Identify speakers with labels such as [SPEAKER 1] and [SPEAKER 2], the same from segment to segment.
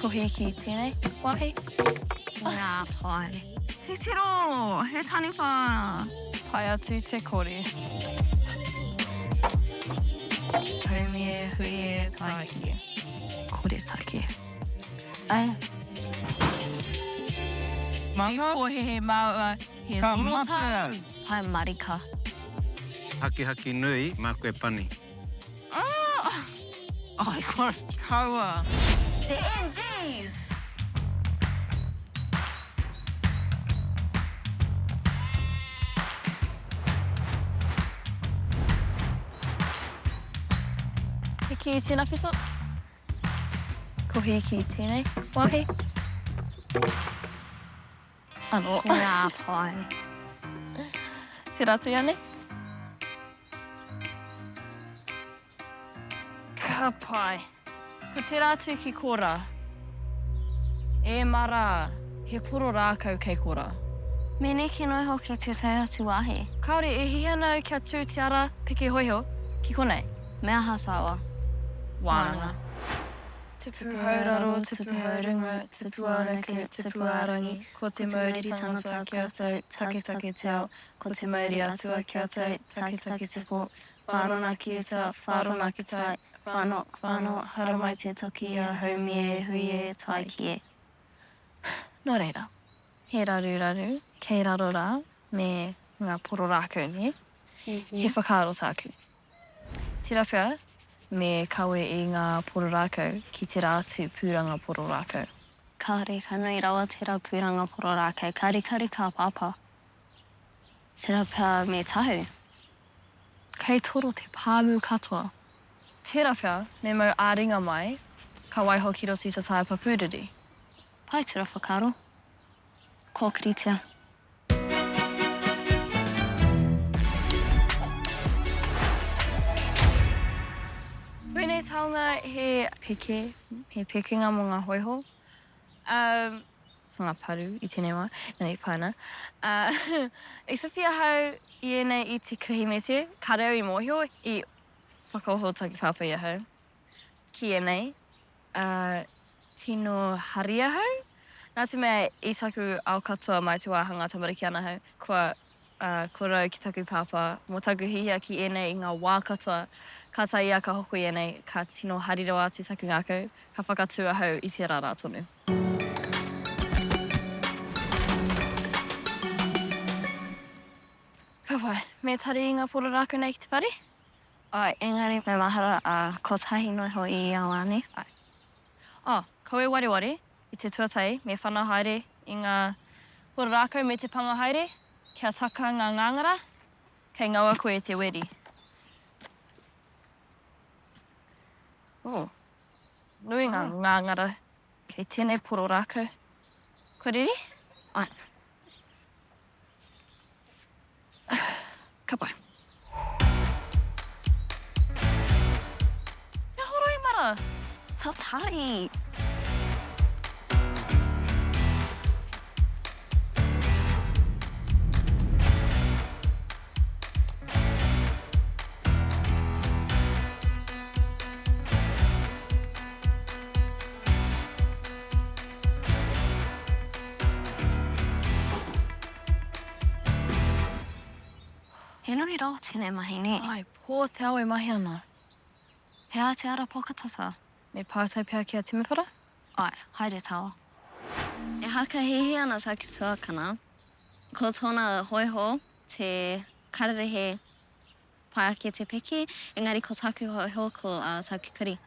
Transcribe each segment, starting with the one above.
[SPEAKER 1] Kohi ki tēnei wāhi.
[SPEAKER 2] Ngā tai.
[SPEAKER 3] Titiro! He taniwha!
[SPEAKER 1] Pai atu te kore. Haumi e, hui e, taiki e. Koretake.
[SPEAKER 3] Ai.
[SPEAKER 1] I pōhēhē māua he
[SPEAKER 4] Ka mate au!
[SPEAKER 2] Pai marika.
[SPEAKER 5] Hakihaki nui, māku e pani.
[SPEAKER 3] Ai, kua kaua.
[SPEAKER 6] Te NGs!
[SPEAKER 1] Hiki i tēnā whito. Ko Hiki i tēnei wāhi. Anō.
[SPEAKER 2] Ngā tai.
[SPEAKER 1] Tērā atu ianei. Ka pai. Ko tērā atu ki korā. E mara, he poro rākau kei korā.
[SPEAKER 2] Me neke noa iho ki tētahi atu wāhi.
[SPEAKER 1] Kāore e hiahia ana au kia tū te ara piki hōiho ki konei.
[SPEAKER 2] Me aha tāua?
[SPEAKER 1] Wānanga. Tupu hauraro, tupu haurunga, tupu ā-nuku, tupu ā-rangi, ko te mauri tangata kia tau, taketake te ao, ko te mauri atua kia tau, taketake te pō, Whārona ki uta, whārona ki tai, whano, whano, haramai te toki a haumi e, hui e, taiki e. Nō reira, he raruraru kei raro rā me ngā poro rākau, nē? He whakaaro tāku. Tērā pea me kawe i ngā poro rākau ki tērā atu pūranga poro rākau.
[SPEAKER 2] Kāre, ka nui rawa tērā pūranga poro rākau, ka rikarika a Pāpā. Tērā pea me tahu.
[SPEAKER 1] Kei toro te pāmu katoa. Tērā pea me mau ā-ringa mai, ka waiho ki roto i ta taepa pūriri.
[SPEAKER 2] Pai tera whakaaro. Kōkiritia.
[SPEAKER 1] Koinei taonga he peke, he pekenga mō ngā hōiho. Um. Ngā paru i tēnei wā, engari pai ana. I whiwhi ahau i ēnei i te Kirihimete, kāre au i mōhio, i whakaoho taku pāpā i ahau ki ēnei, ā, tino hari ahau, nā te mea i taku ao katoa mai te wā hanga tamariki ana ahau, kua Ā, ko rau ki taku pāpā, mō taku hiahia ki ēnei i ngā wā katoa, kātahi ia ka hoko i ēnei, ka tino hari rawa atu taku ngākau, ka whakatū ahau i tērā rā tonu. Ka pai. Me tari i ngā poro rākau nei ki te whare?
[SPEAKER 2] Āe, engari me mahara, ā, kotahi noa iho i ia wā, nē?
[SPEAKER 1] Āe. Ā, kaua e wareware, i te tuatahi me whana haere i ngā poro rākau me te panga haere kia taka ngā ngāngara, kei ngaua koe e te weri. Oh, nui ngā ngāngara kei tēnei poro rākau. Kua reri?
[SPEAKER 2] Āe.
[SPEAKER 1] Ka pai. Kia horoi mara!
[SPEAKER 2] Tatari! He nui rawa tēnei mahi, nē?
[SPEAKER 1] Āe, pō te ao e mahi ana.
[SPEAKER 2] He aha te ara pokatata?
[SPEAKER 1] Me pātai pea ki a Temepara?
[SPEAKER 2] Āe, haere tāua. E hakahīhī ana taku tuakana, ko tōna hōiho te kararehe Pai ake te piki, engari ko taku hoiho ko taku kuri.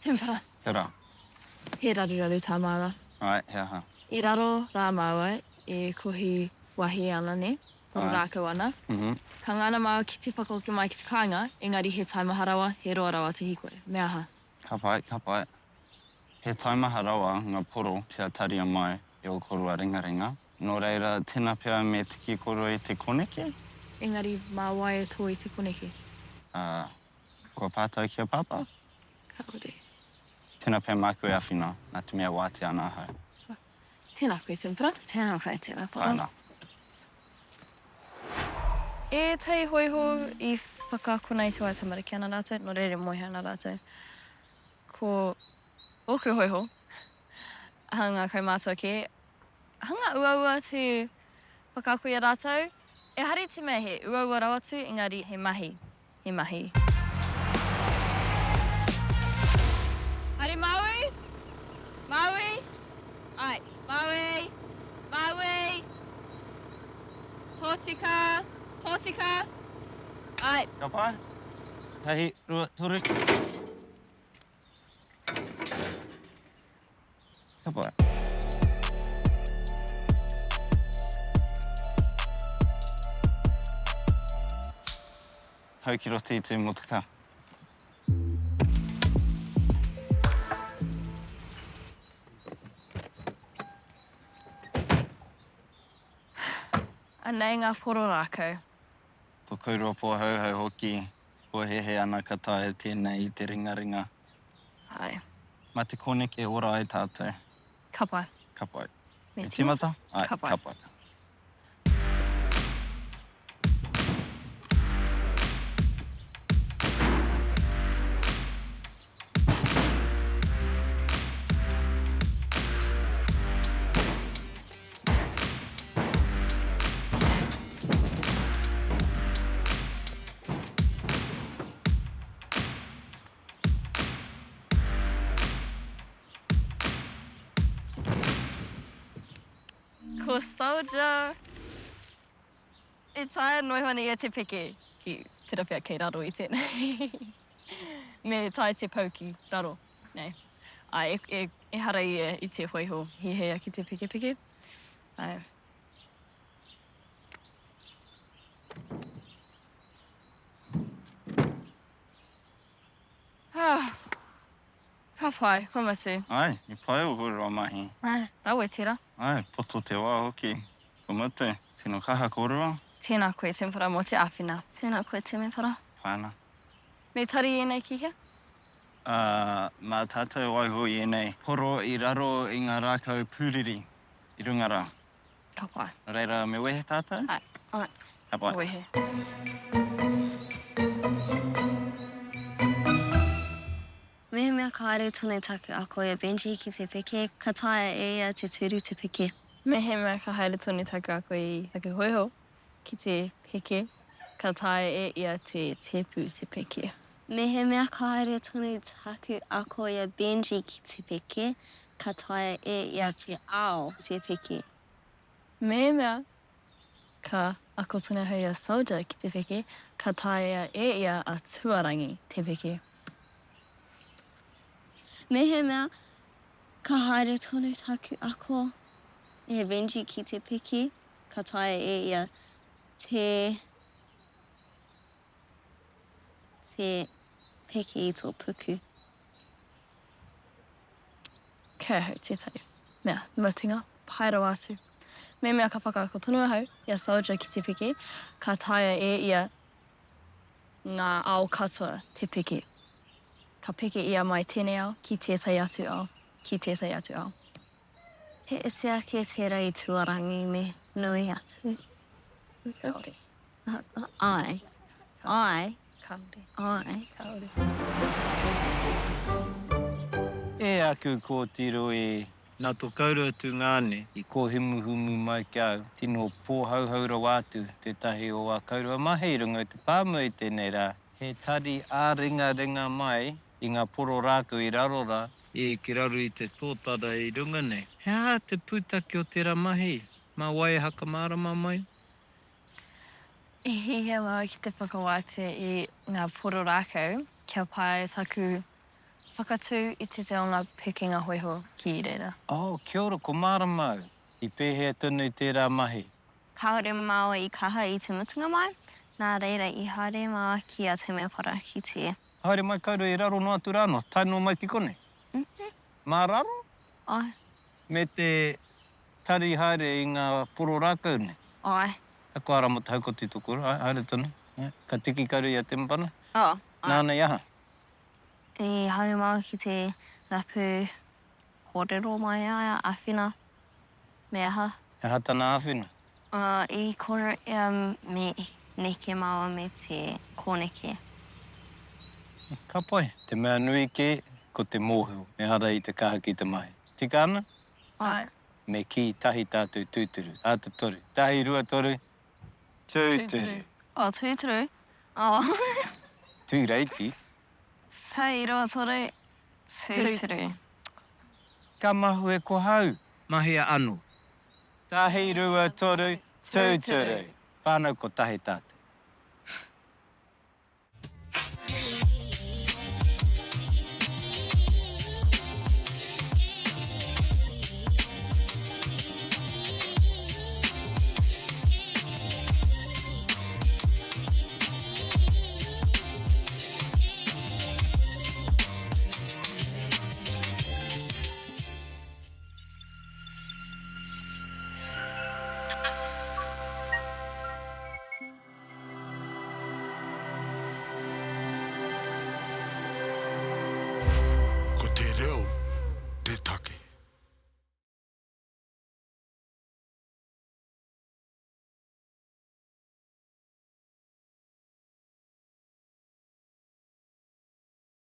[SPEAKER 1] Tempera.
[SPEAKER 4] Kia ora.
[SPEAKER 1] He raruraru tā māua.
[SPEAKER 4] Āe, he aha?
[SPEAKER 1] I raro rā māua e kohi wahie ana, nē? Toro rākau ana. Ka ngana māua ki te whakahoki mai ki te kāinga, engari he taimaha rawa, he roa rawa te hīkoi. Me aha?
[SPEAKER 4] Ka pai, ka pai. He taimaha rawa ngā poro kia taria mai e ō koroua ringaringa. Nō reira, tēnā pea me tiki koroua i te koneke?
[SPEAKER 1] Engari, mā wai e tō i te koneke?
[SPEAKER 4] Ā, kua pātai ki a Pāpā?
[SPEAKER 1] Kāore.
[SPEAKER 4] Tēnā pea māku e āwhina, nā te mea wātea ana ahau.
[SPEAKER 1] Tēnā koe, Timpara.
[SPEAKER 2] Tēnā koe, Timpara.
[SPEAKER 4] Āna.
[SPEAKER 1] Ētahi hōiho i whakaakona i te wā e tamariki ana rātou, nō reira e moe ana rātou. Ko ōku hōiho, hanga kaumātua kē, hanga uaua te whakaako i a rātou. Ehara i te mea he uaua rawa atu, engari he mahi, he mahi. Haere Māui! Māui! Āe, Māui! Māui! Tōtika! Tōtika! Āe.
[SPEAKER 4] Ka pai? Tahi, rua, toru. Ka pai. Hau ki roto i te motoka.
[SPEAKER 1] Anei ngā poro rākau.
[SPEAKER 4] Tō kourua pōhauhau hoki, pōhēhē ana ka taea tēnei i te ringaringa.
[SPEAKER 1] Āe.
[SPEAKER 4] Mā te koneki e ora ai tātou.
[SPEAKER 1] Ka pai.
[SPEAKER 4] Ka pai.
[SPEAKER 1] Me tīmata?
[SPEAKER 4] Āe,
[SPEAKER 1] ka pai.
[SPEAKER 4] Ka pai.
[SPEAKER 1] Ko Soldier e taea noa iho ana ia te peke ki tera pea kei raro i tenei. Me tae te pou ki raro, nei. Ae, e, ehara ia i te hoiho hiahia ki te pekepeke. Ae. Ah, ka pai, kua mutu.
[SPEAKER 4] Ae, i pai o kōrua mahi.
[SPEAKER 1] Ae, rawe tera.
[SPEAKER 4] Ae, poto te wā hoki. Kua mutu. Tino kaha kōrua.
[SPEAKER 1] Tēnā koe Tempera mō te āwhina.
[SPEAKER 2] Tēnā koe Temepara.
[SPEAKER 4] Pai ana.
[SPEAKER 1] Me tari ēnei ki hea?
[SPEAKER 4] Ā, mā tātou waiho i ēnei poro i raro i ngā rākau pūriri i runga rā.
[SPEAKER 1] Ka pai.
[SPEAKER 4] Nō reira, me wehe tātou?
[SPEAKER 1] Āe. Āe.
[SPEAKER 4] Ka pai.
[SPEAKER 1] Wehe.
[SPEAKER 2] Mehemea ka haere tonu taku ako i a Benji ki te peke, ka taea e ia te tūru te peke.
[SPEAKER 1] Mehemea ka haere tonu taku ako i taku hōiho ki te peke, ka taea e ia te tēpu te peke.
[SPEAKER 2] Mehemea ka haere tonu taku ako i a Benji ki te peke, ka taea e ia te ao te peke.
[SPEAKER 1] Mehemea ka ako tonu ahau i a Soldier ki te peke, ka taea e ia a Tuarangi te peke.
[SPEAKER 2] Mehemea ka haere tonu taku ako e Benji ki te peke, ka taea e ia te te peke i tō puku.
[SPEAKER 1] Kei ahau tētahi mea mutunga pai rawa atu. Mehemea ka whakaako tonu ahau i a Soldier ki te peke, ka taea e ia ngā ao katoa te peke. Ka peke ia mai tēnei ao ki tētahi atu ao, ki tētahi atu ao.
[SPEAKER 2] He iti ake tērā i tuarangi me nui atu.
[SPEAKER 1] Kāore.
[SPEAKER 2] Āe. Āe.
[SPEAKER 1] Kāore.
[SPEAKER 2] Āe.
[SPEAKER 1] Kāore.
[SPEAKER 5] E aku kōtiro e. Nā tō kōrua tungāne i kōhumuhumu mai ki a au, tino pōhauhau rawa atu tētahi o ā kōrua mahi i runga i te pāmu i tēnei rā. He tari ā-ringaringa mai i ngā poro rākau i raro rā. I ki raro i te tōtara i runga nei. He aha te pūtake o tērā mahi? Mā wai e hakamārama mai?
[SPEAKER 1] I hiahia māua ki te whakawātea i ngā poro rākau kia pai ai taku Whakatū i te te o ngā pekenga hōiho ki reira.
[SPEAKER 5] Oh, kia ora, ko Mārama au. I pēhea tonu tērā mahi?
[SPEAKER 2] Kāore māua i kaha i te mutunga mai, nā reira i haere māua ki a Temepara ki te.
[SPEAKER 5] Haere mai koutou i raro noa atu rānō, tae noa mai ki konei?
[SPEAKER 2] Mhm.
[SPEAKER 5] Mā raro?
[SPEAKER 2] Āe.
[SPEAKER 5] Me te tari haere i ngā poro rākau nei?
[SPEAKER 2] Āe.
[SPEAKER 5] Aku ara mō te haukoti tō koro, āe, haere tonu. Ka tiki koutou i a Temepara?
[SPEAKER 2] Oh, āe.
[SPEAKER 5] Nāna i aha?
[SPEAKER 2] I haere māua ki te rapu kōrero mai a ia, āwhina, me aha.
[SPEAKER 5] He aha tana āwhina?
[SPEAKER 2] I kōrero ia me neke māua me te kōneke.
[SPEAKER 5] Ka pai. Te mea nui kē, ko te mōhio, ehara i te kaha ki te mahi. Tika ana?
[SPEAKER 1] Āe.
[SPEAKER 5] Me kī tahi tātou tūturu. Āta toru. Tahi, rua, toru. Tūturu.
[SPEAKER 3] Oh, tūturu. Oh.
[SPEAKER 5] Tūreiti.
[SPEAKER 3] Tahi, rua, toru. Tūturu.
[SPEAKER 5] Ka mahue ko hau. Mahia ano. Tahi, rua, toru. Tūturu. Whānau kotahi tātou.